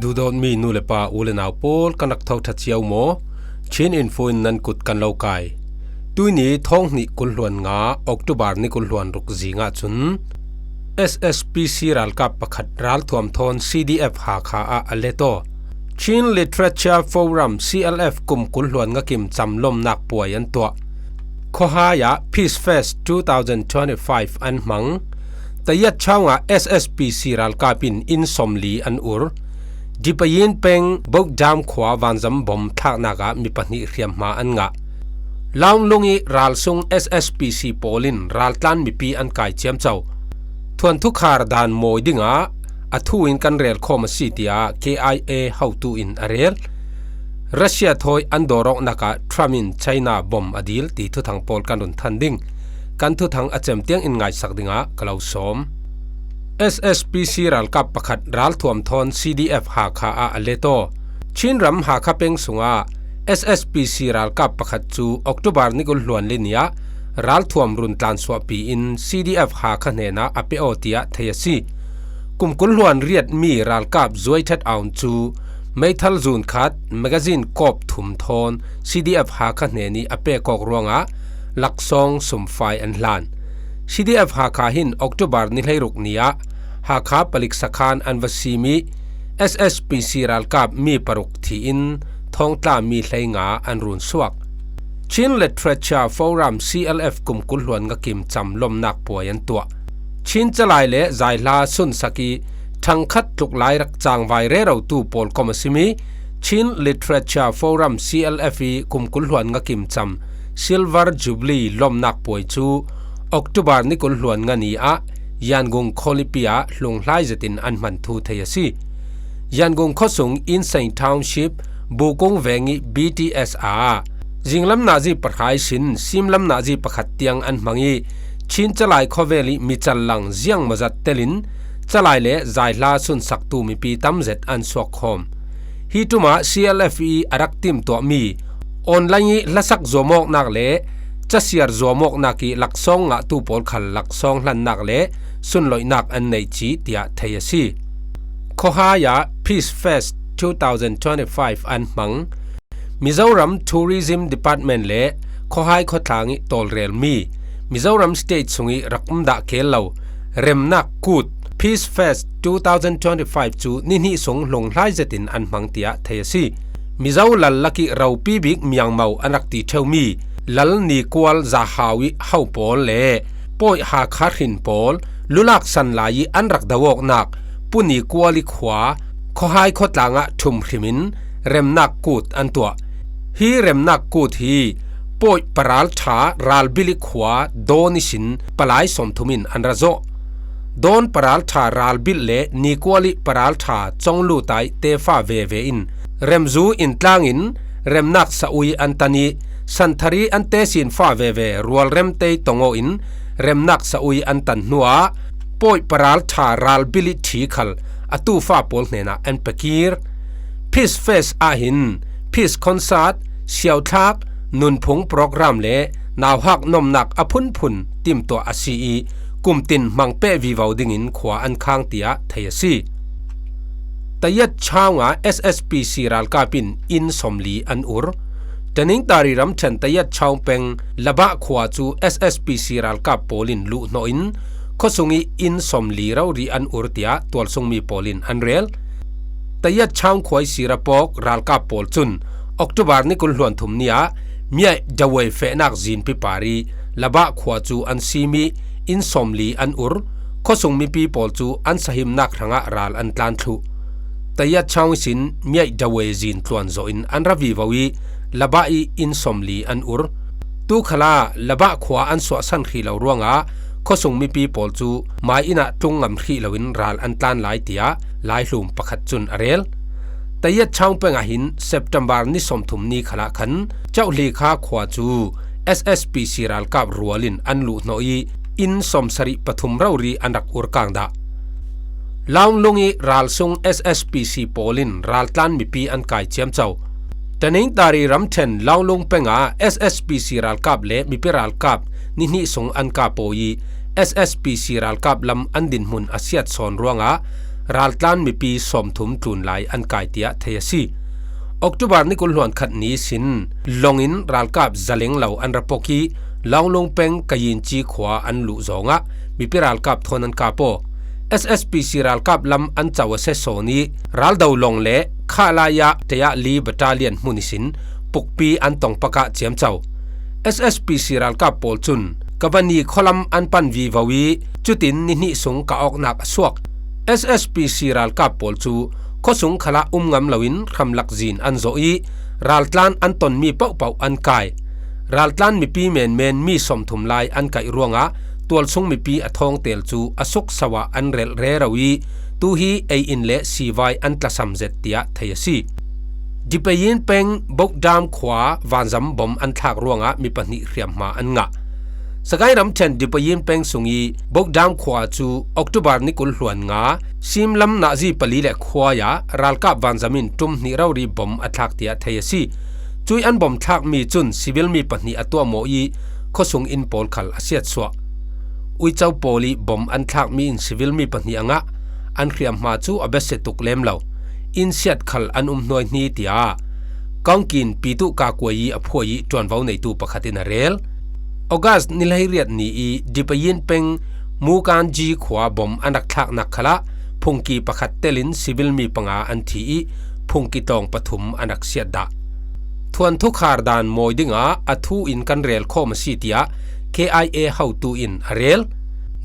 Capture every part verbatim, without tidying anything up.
Duhdawtmi nu le pa, u le nau pawl, kan rak tho ṭha cio maw? Chin Info in nan kut kan lo kai. Tuini thawng hnih kul hluan nga, October ni kul hluan ruk zingah cun S S P C ralkap pakhat ralthuam thawn C D F Hakha ah a let aw. Chin Literature Forum, C L F, kum kul hluan nga kim cam lawmnak puai an tuah. Khuahai ah Peace Fest two thousand twenty-five an hmang. Tayat chaungah S S P C ralkap in inn sawmli an ur. Dipayin peng Bok Dam khua vanzam bom thlaknak ah mi pahnih hriamhma an ngah. Launglung ih ralsung S S P C pawl in raltlan mipi an kai ciamco. Thuanthu khar dan mawi dingah a thu in kan rel khawm a si, tiah K I A hotu in a rel. Russia thawi an dawrawknak ah Trump in China bom a dil ti thuthang pawl kan run than ding. Kan thuthang a cem tiang in ngaihsak dingah ka lo sawm. S S P C ralkap pakhat ralthuam thawn C D F Hakha ah a let aw. Chin ram Hakha peng sungah S S P C ralkap pakhat cu October ni kul hluan li ni ah ralthuam run tlansuahpi in C D F Hakha hnenah a pe aw, tiah thei a si. Kum kul hluan riat mi ralkap Zuaithat Aung cu meithal zun khat, magazine kawp thum thawn C D F Hakha hnen ih a pek awk ruangah laksawng sumfai an hlan. C D F Hakha hin October ni hleiruk ni ah Hakha palik sakhan an va sim ih S S P C ralkap mi paruk thi in thawngtla mi hleinga an run suak. Chin Literature Forum, C L F, kum kul hluan nga kim cam lawmnak puai an tuah. Chin calai le zaihla sunsak ih ṭhangkhat tluk lai rak cangvai rerotu pawl kom a simi Chin Literature Forum, C L F, ih kum kul hluan nga kim cam Silver Jubilee lawmnak puai cu October ni kul hluan nga ni ah Yangon Khawlipi ah hlunghlai zetin an hman thu thei a si. Yangon khuasung Insein Township, Bukung veng ih B T S ah zinglam nazi pahra ihsin simlam nazi pakhat tiang an hmang ih Chin calai khawvel ih mi callang ziangmawzat telin calai le zaihla sunsaktu mipi tamzet an suak khawm. Hi ṭumah C L F ih a rak timtuahmi online ih hlasak zuamawknak le casiar zuamawknak ih laksawng ngahtu pawl khal laksawng hlannak le sunloihnak an neih cih, tiah thei a si. Khuahai ah Peace Fest two thousand twenty-five an hmang. Mizoram Tourism Department le khuahai khuatlang ih tawlrelmi Mizoram State sungih rak um dah keel lo remnak kut Peace Fest two thousand twenty-five cu nihnih sung hlunghlai zetin an hmang, tiah thei a si. Mizo lal lakih ropi bik miangmo an rak ti ṭheumi lal Ni Kual Za Hau ih ho pawl le Pawi Hakha hrin pawl lulak san lai ih an rak do awknak Pu Ni Kual ih khua khuahai khuatlang ah ṭhum hrim in remnak kut an tuah. Hi remnak kut hi Pawi Paralṭha ralbil ih khua Dawn ihsin palai sawmthum in an ra zawh. Dawn Paralṭha ralbil le Ni Kual ih Paralṭha Cawnglutai tefa veve in remzu in tlangin remnak saui an tan ih santhari an tesin fa veve rualrem tei tong aw in remnak saui an tan hnuah Pawi Paralṭha ralbil ih ṭhi khal a tufa pawl hnenah an pekir. Peace Fest ah hin Peace Concert, siauthlak, nunphung program le nauhak nomnak a phunphun timtuah a si ih kumtin hmang peh vivo dingin khua an khang, tiah thei a si. Tayat chaungah S S P C ralkap in inn sawmli an ur. Taningtari ramṭhen Tayat chaung peng Labah khua cu S S P C ralkap pawl in luhhnawh in khuasung ih inn sawmli rori an ur, tiah tualsungmi pawl in an rel. Tayat chaung khua ih sirapawk ralkap pawl cun October ni kul hluan thum ni ah Miaih Dawei fehnak zinpi par ih Labah khua cu an sim ih inn sawmli an ur. Khuasung mipi pawl cu an sahimnak hrangah ral an tlan thluh. Tayat chaung ihsin Miaih Dawei zin tluan zawh in an ra vivo ih Labah ih inn sawmli an ur. Tu khalah Labah khua an suahsan hrih lo ruangah khuasung mipi pawl cu mai inn ah tlung ngam hrih loin ral an tlan lai, tiah laihlum pakhat cun a rel. Tayat chaung peng ah hin September ni sawmthum ni khalah khan Chauhlikha khua cu S S P C ralkap rual in an luhhnawh ih inn sawmsarih pathum rori an rak urkang dah. Launglung ih ralsung S S P C pawl in raltlan mipi an kai ciamco. Taningtari ramṭhen Launglung peng ah S S P C ralkap le mipi ralkap nihnih sung an kap aw ih S S P C ralkap lam an dinhmun a siat sawn ruangah raltlan mipi sawmthum tlun lai an kai tiah thei a si. October ni kul hluan khat ni sin lawngin ralkap zaleng lo an ra pok ih, Launglung peng Kayinci khua an luh zawngah mipi ralkap thawn an kap aw. S S P C ralkap lam an co a se sawn ih, raldo lawng le khah lai-ah tayah li battalion hmun ihsin pukpi an tong pakah ciamco. S S P C ralkap pawl cun Kavani khualam an pan vivo ih, cutin ni hnih sung kah awknak a suak. S S P C ralkap pawl cu khuasung khalah um ngam loin hramlak zin an zawh ih, raltlan an tonmi pohpoh an kai. Raltlan mipi menmen mi sawmthum lai an kaih ruangah tualsung mipi a thawngtel cu a sukso ah an relh rero ih, tu hi ei in le sivai an tlasam zet tiah thei a si. Dipayin peng Bokdam khua vanzam bom an thlak ruangah mi pahnih hriamhma an ngah. Sagaing ramṭhen Dipayin peng sung ih Bokdam khua cu October ni kul hluan nga simlam nazi pali le khuai ah ralkap vanzam in ṭum hnih rori bom a thlak tiah thei a si. Cuih an bom thlakmi cun civil mi pahnih a tuahmawh ih khuasung inn pawl khal a siatsuah. Uico pawl ih bom an thlakmi in civil mi pahnih a ngah, an hriamhma cu a biasia tuk lem lo. Inn siat khal an um hnuaihni tiah Kongkin Pitu Kakuai ih a phuai ih ṭuanvo neitu pakhat in a rel. August ni hleiriat ni ih Dipayin peng Mukanji khua bom an rak thlaknak khalah phungki pakhat telin civil mi panga an thi ih phungki tlawng pathum an rak siat dah. Thuanthu khar dan mawi dingah a thu in kan relkhawm a si tiah K I A hotu in a rel.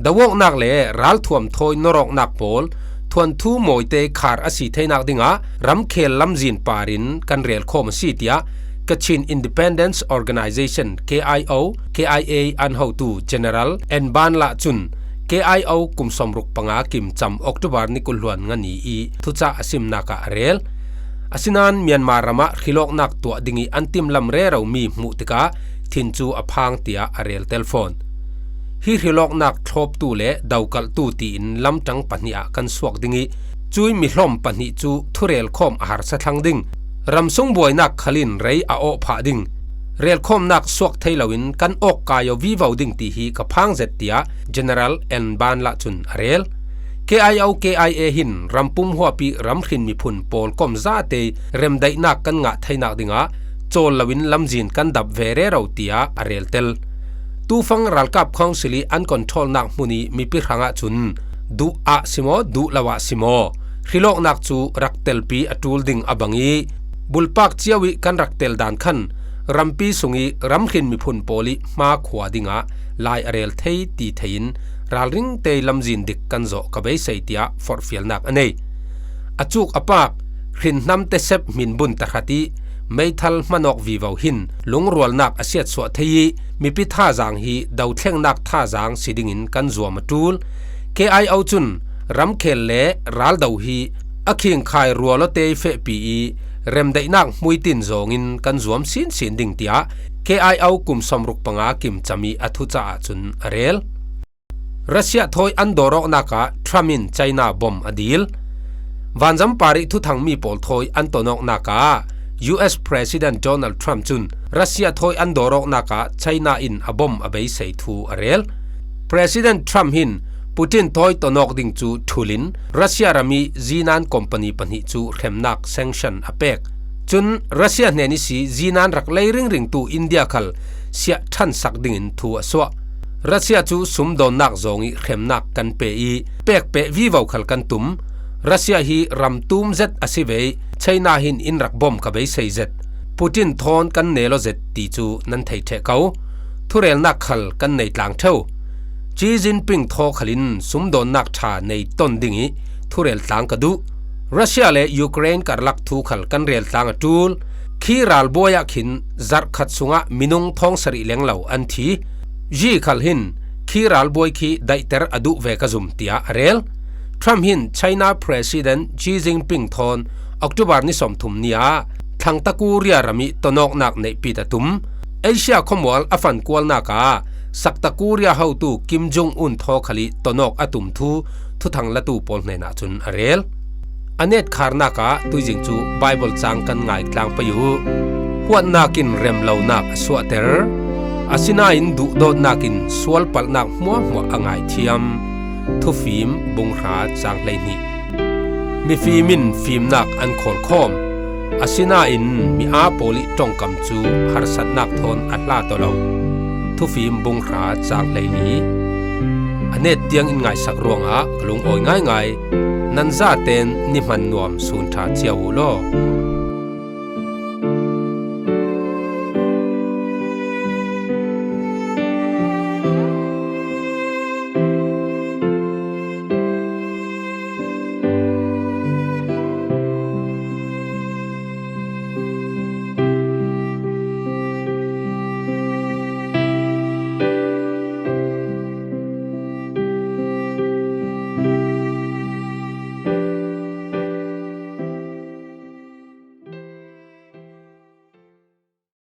Doawknak le ralthuam thawi nawrawknak pawl thuanthu mawite khar a si theinak dingah ramkhel lamzin parin kan relkhawm a si tiah Kachin Independence Organization, K I O, K I A an hotu General N Ban Lah cun K I O kum sawmruk panga kim cam October ni kul hluan nga ni ih thucah a simnak ah a rel. Asinain Myanmar ramah hrilawknak tuah ding ih an timlam reromi hmuh tikah thin cu a phang tiah a rel tel fawn. Hi hrilawknak thlawptu le dokalhtu tiin lamṭang pahnih ah kan suak ding ih cuih mihlawm pahnih cu thurelkhawm a harsa thlang ding. Ramsung buainak khal in rei a awh phah ding. Relkhawmnak suak thei loin kan awk kai aw vivo ding ti hi ka phang zet tiah General N Ban Lah cun a rel. K I O K I A hin rampum huapih ramhrin miphun pawl kom zate remdaihnak kan ngah theinak dingah cawl loin lamzin kan dap ve rero tiah a rel tel. Tufang ralkap council ih an controlnak hmun ih mipi hrangah cun duh ah simaw, duh lo ah simaw, hrilawknak cu rak telpi a ṭul ding a bang ih, bulpak cio ih kan rak tel dan khan rampi sung ih ramhrin miphun pawl ih hma khua dingah lai a rel thei ti thei in ralring te lamzin dik kan zawh ka beisei tiah forhfialnak a nei. A cuk a pak, hrinhnam tesep hminbun tahrat ih meithal hmanawk vivo hin lungrualnak a siatsuah thei ih mipi thazaang hi dothlengnak thazaang si dingin kan zuam a ṭul. K I O cun ramkhel le raldo hi a khingkhai rualawte fehpi ih remdaihnak hmuitin zawngin kan zuam sinsin ding tiah K I O kum sawmruk panga kim cam ih a thucah ahcun a rel. Russia thawi an dawrawknak ah Trump in China bom a dil. Vanzam parih thuthangmi pawl thawi an tonawknak ah U S President Donald Trump cun Russia thawi an dawrawknak ah China in a bom a beisei thu a rel. President Trump hin Putin thawi tonawk ding cu thulin Russia ram ih zinan company pahnih cu hremnak sanction a pek. Cun Russia hnen ihsi zinan rak lei ringringtu India khal siah ṭhansak dingin thu a suah. Russia cu sumdawnnak zawng ih hremnak kan pe ih pekpeh vivo khal kan tum. Russia hi ram tum zet a si ve ih China hin in rak bom ka beisei zet. Putin thawn kan nel aw zet ti cu nan thei ṭheh ko. Thurelnak khal kan nei tlang ṭheu. Xi Jinping thaw khal in sumdawnnak ṭha nei ton ding ih thurel tlang ka duh. Russia le Ukraine karlak thu khal kan rel tlang a ṭul. Khi ralbuai ah khin zarh khat sungah minung thawng sarih lenglo an thi. Xi khal hin khi ralbuai khi daihter a duh ve ka zum tiah a rel. Trump hin China President Xi Jinping thawn October ni sawmthum ni ah Thangta Korea ram ih tonawknak neihpit a tum. Asia khuamual a fankualnak ah Sakta Korea hotu Kim Jong Un thaw khal ih tonawk a tum thu thuthang latu pawl hnenah cun a rel. A netkharnak ah tuizing cu Baibal caang kan ngai tlang pei uh. Huatnak in remlonak a suahter, asinain duhdawtnak in sualpalhnak hmuahhmuah a ngaithiam. Thufim bung hra cang hleihnih. Mifim in fimnak an khawl khawm, asinain mi aa pawl i ṭongkam cu harsatnak thawn a hla tawh lo. Thufim bung hra cang hleili. A net tiang in ngaihsak ruangah ka lungawi ngaingai. Nan zaten ni hman nuam sun ṭha cio uh law.